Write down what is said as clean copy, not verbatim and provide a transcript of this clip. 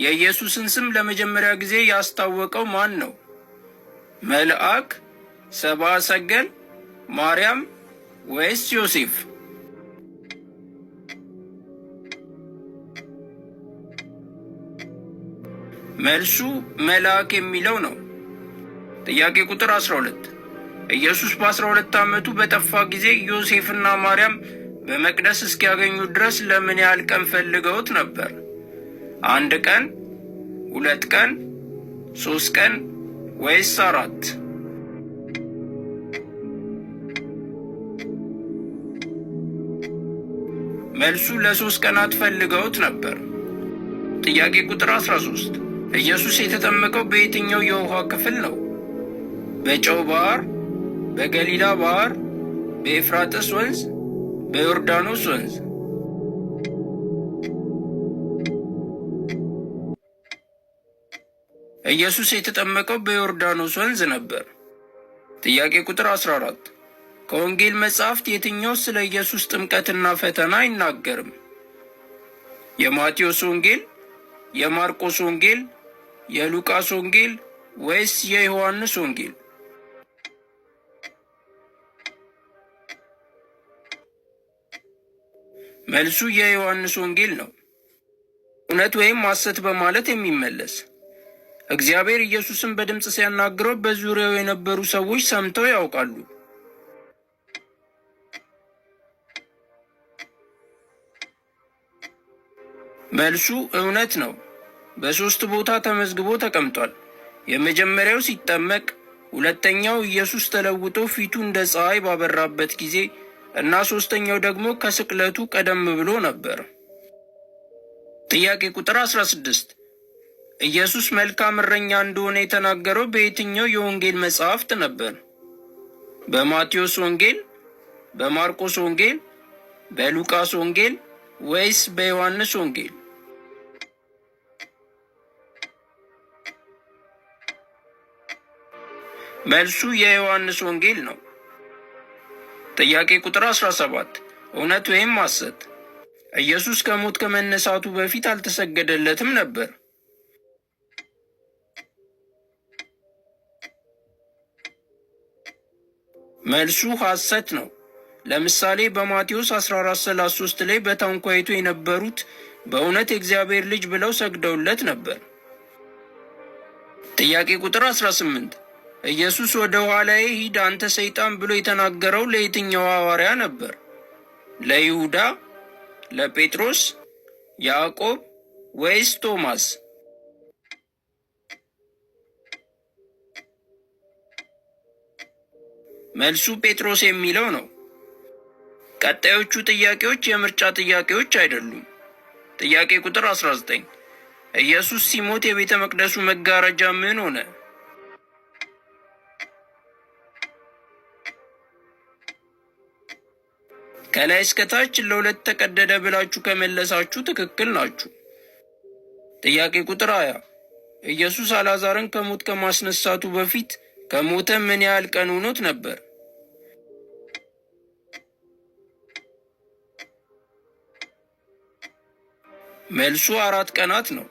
የኢየሱስን ስም ለመጀመሪያ ጊዜ ያስታወቀው ማን ነው? መልአክ፣ ሰብአ ሰገል፣ ማርያም ወይስ ዮሴፍ? መልሱ መልአክ የሚለው ነው። ጥያቄ ቁጥር 12። ኢየሱስ በ12 ዓመቱ በጠፋ ጊዜ ዮሴፍና ማርያም በመቅደስ እስኪያገኙ ድረስ ለምን ያህል ቀን ፈልገውት ነበር? አንድ ቀን፣ 2 ቀን፣ 3 ቀን ወይስ አራት? መልሱ ለ3 ቀናት ፈልገውት ነበር። ጥያቄ ቁጥር 13። ኢየሱስ የተጠመቀው በየትኛው የውሃ ክፍል ነው? በጨው ባህር፣ በገሊላ ባህር፣ በኤፍራጥስ ወንዝ፣ በዮርዳኖስ ወንዝ? ኢየሱስ የተጠመቀው በዮርዳኖስ ወንዝ ነበር። ጥያቄ ቁጥር 14። ከወንጌል መጻሕፍት የትኛው ስለ ኢየሱስ ጥምቀትና ፈተና አይናገርም? የማቴዎስ ወንጌል፣ የማርቆስ ወንጌል፣ የሉቃስ ወንጌል ወይስ የዮሐንስ ወንጌል? መልሱ የዮሐንስ ወንጌል ነው። እውነት ወይም ሐሰት በማለት የሚመለስ። እግዚአብሔር ኢየሱስን በድምፅ ሲያናግረው በዙሪያው የነበሩ ሰዎች ሰምተው ያውቃሉ። መልሱ እውነት ነው። በሦስት ቦታ ተመዝግቦ ተቀምጧል። የመጀመሪያው ሲጠመቅ፣ ሁለተኛው ኢየሱስ ተለውጦ ፊቱ እንደ ፀሐይ ባበራበት ጊዜ እና ሦስተኛው ደግሞ ከስቅለቱ ቀደም ብሎ ነበር። ጥያቄ ቁጥር 16። ኢየሱስ መልካም እረኛ እንደሆነ የተናገረው በየትኛው የወንጌል መጽሐፍት ነበር? በማቴዎስ ወንጌል፣ በማርቆስ ወንጌል፣ በሉቃስ ወንጌል ወይስ በዮሐንስ ወንጌል? መልሱ የዮሐንስ ወንጌል ነው። ጥያቄ ቁጥር 17። እውነት ወይም ሐሰት? ኢየሱስ ከሞት ከመነሳቱ በፊት አልተሰገደለትም ነበር። መልሱ ሐሰት ነው። ለምሳሌ በማቴዎስ 14:33 ላይ በታንኳይቱ የነበሩት በእውነት የእግዚአብሔር ልጅ ብለው ሰግደውለት ነበር። ጥያቄ ቁጥር 18። ኢየሱስ ወደ ኋላዬ ሂድ አንተ ሰይጣን ብሎ የተናገረው ለየትኛው ሐዋርያ ነበር? ለይሁዳ፣ ለጴጥሮስ፣ ያዕቆብ ወይስ ቶማስ? መልሱ ጴጥሮስ የሚለው ነው። ቀጣዮቹ ጥያቄዎች የምርጫ ጥያቄዎች አይደሉም። ጥያቄ ቁጥር 19። ኢየሱስ ሲሞት የቤተ መቅደሱ መጋረጃ ምን ሆነ? ከላይ እስከ ታች ለሁለት ተቀደደ ብላችሁ ከመለሳችሁ ትክክል ናችሁ። ጥያቄ ቁጥር 20። ኢየሱስ አልዓዛርን ከሞት ከማስነሳቱ በፊት ከሞተ ምን ያህል ቀን ሆኖት ነበር? መልሱ 4 ቀናት ነው።